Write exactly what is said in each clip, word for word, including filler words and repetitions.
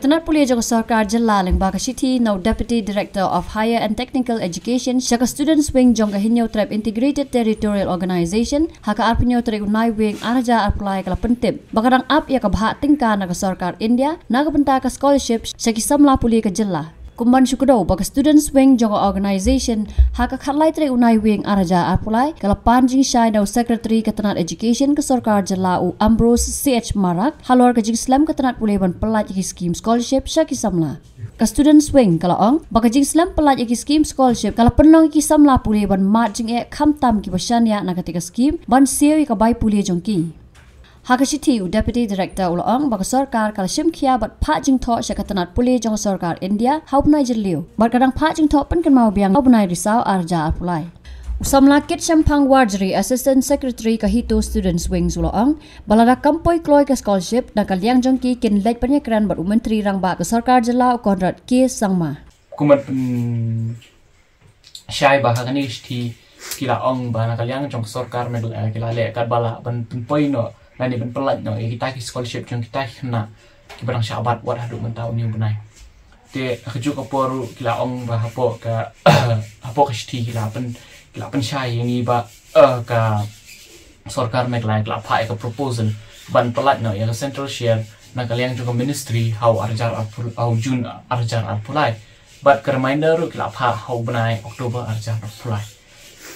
Tnat pule jong ka sorkar jylla lyngba ka shithi na u Deputy Director of Higher and Technical Education sha ka Students' Wing jong ka Hynñiewtrep Integrated Territorial Organization ha ka arphew tarik u Naiwieng arhajar arphew lai ka la pyntip ba ka dang ap ïa ka bhah tyngka na ka sorkar India na ka bynta ka scholarship sha ki samla pule ka jylla. Kumban shu kdew ba ka Students' Wing jong ka organization ha ka khatlai tarik u Naiwieng arhajar arphew lai ka la pan jingshai na u Secretary ka tnat Education ka sorkar jylla u Ambrose C H Marak halor ka jingslem ka tnat pule ban pyllait ïa ki scheme scholarship sha ki samla. Ka Students' Wing ka la ong ba ka jingslem pyllait ïa ki scheme scholarship ka la pynlong ïa ki samla pule ban mad jingeh khamtam kiba shaniah na katei ka scheme ban siew ïa ka bai pule jong ki. Ha ka shithi u Deputy Director u la ong ba ka sorkar ka la shim khia bad phah jingthoh sha ka tnat pule jong ka sorkar India ha u bnai Jylliew bad ka dang phah jingthoh pynkynmaw biang ha u bnai Risaw arhajar arphew lai. U samla Kitshemphang Warjri, Assistant Secretary ka HITO Students' Wing u la ong ba lada kam poi kloi ka scholarship na ka liang jong ki kin leit ban ïakren bad u Myntri Rangbah ka sorkar jylla u Conrad K Sangma. Kumban pynshai ba ha kane ka shithi ki la ong ba na ka liang jong ka sorkar Meghalaya ki la leh katba lah ban pynpoi noh lane ban pyllait noh ïa kita ki scholarship jong kita ki khynnah kiba dang shah bat wat haduh mynta une u bnai. Te ha kajuh ka por ruh ki la ong ba hapoh ka hapoh ka shithi ki la pyn ki la pynshai ïa ngi ba eh, ka sorkar Meghalaya ka la phah ïa ka proposal ban pyllait noh ïa ka central share na ka liang jong ka ministry ha u arhajar arphew, ha u June arhajar arphew lai. Bad ka reminder ruh ki la phah ha u bnai October arhajar arphew lai.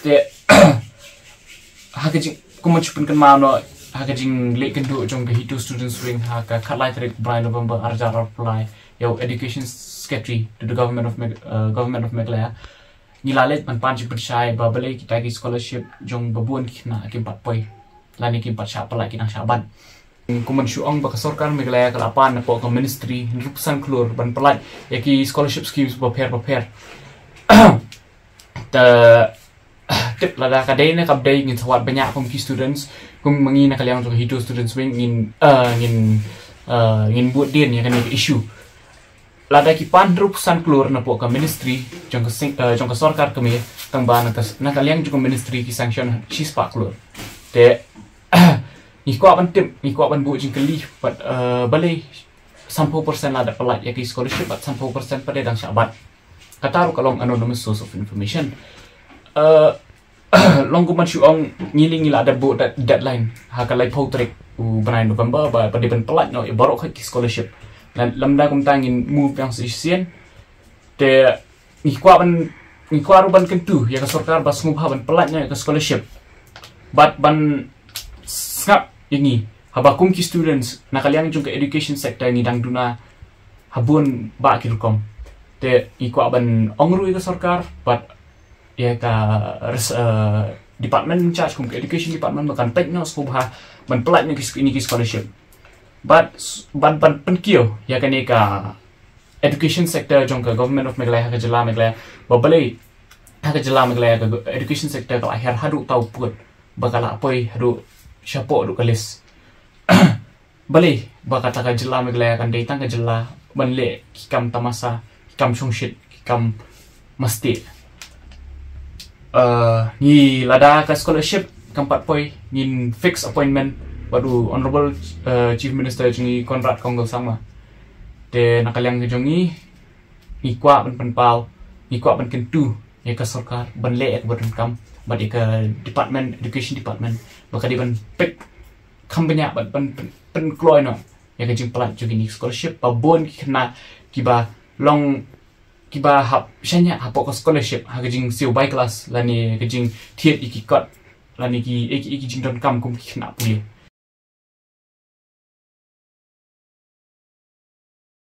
Te ha ka jing kumban shu pynkynmaw noh ha ka jingleit kynduh jong ka HITO Students' Wing ha ka khatlai tarik u bnai November arhajar arphew lai ïa u Education Secretary to the Government of Meg- uh, Government of Meghalaya. Ngi la leit ban pan jingpynshai ba balei kita ki scholarship jong ba bun ki khynnah kim pat poi lane kim pat shah pyllait, ki dang shah bat. Kumban shu ong ba ka sorkar Meghalaya ka la pan napoh ka ministry hynriewphew san klur ban pyllait ïa ki scholarship schemes bapher bapher. Te tip lada ka dei ne kam dei ngin sa wad bniah kum ki students, kum ma ngi na ka liang jong ka HITO Students' Wing ngin eh, ngin eh, ngin bud dien ïa kane ka issue. Lada ki pan hynriewphew san klur napoh ka ministry jong ka sing- eh, jong ka sorkar kmie, tang ba na ka na ka liang jong ka ministry ki sanction shispah klur. Te ngi kwah ban tip, ngi kwah ban buh jingkylli pat eh, balei sanphew percent la dep pyllait ïa ki scholarship bad sanphew percent pat dang shah bat. Kata ruh ka long anonymous source of information. Eh, long kumban shu ong ngi ngi la dep buh deadline ha ka laiphew tarik u bnai November ba pat dei ban pyllait noh ïa baroh khoit ki scholarship. Lymda kumta ngin move biang shisien. Te ngi kwah ban ngi kwah ruh ban kyntu ïa ka sorkar ba sngewbha ban pyllait noh ïa ka scholarship bad ban sngap ïa ngi haba kum ki students na ka liang jong ka education sector ngi dang duna ha bun bah ki rukom. Te ngi kwah ban ong ruh ïa ka sorkar bad ïa ka res- eh, department in charge kum ka education department ba kan peit noh sngewbha ban pyllait noh ïa ki scholarship. Bad bad ban pynkiew ïa kane ka education sector jong ka Government of Meghalaya ha ka jylla Meghalaya ba balei ha ka jylla Meghalaya ka education sector ka la her haduh tau put ba ka la poi haduh shapoh haduh ka list. Balei ba kata ka jylla Meghalaya kan dei tang ka jylla ban leh ki kam tamasa, ki kam shongshit, ki kam masti. Eh, ngi lada ka scholarship kam pat poi ngin fix appointment bad u Honorable eh, Chief Minister jong ngi Conrad Kongkal Sangma. Te na ka liang ka jong ngi ngi kwah ban pynpaw, ngi kwah ban kyntu ïa ka sorkar ban leh ïa ka ba donkam bad ïa ka department, education department ba ka dei ban peit kham bniah bad ban pyn- pynkloi noh ïa ka jingpyllait jong kine ki scholarship ba bun ki khynnah kiba long kiba hap shaniah hapoh ka scholarship ha ka jingsiew bai klas lane ka jingthied ïa ki kot lane ki ïa ki ïa ki jingdonkam kum ki khynnah pule.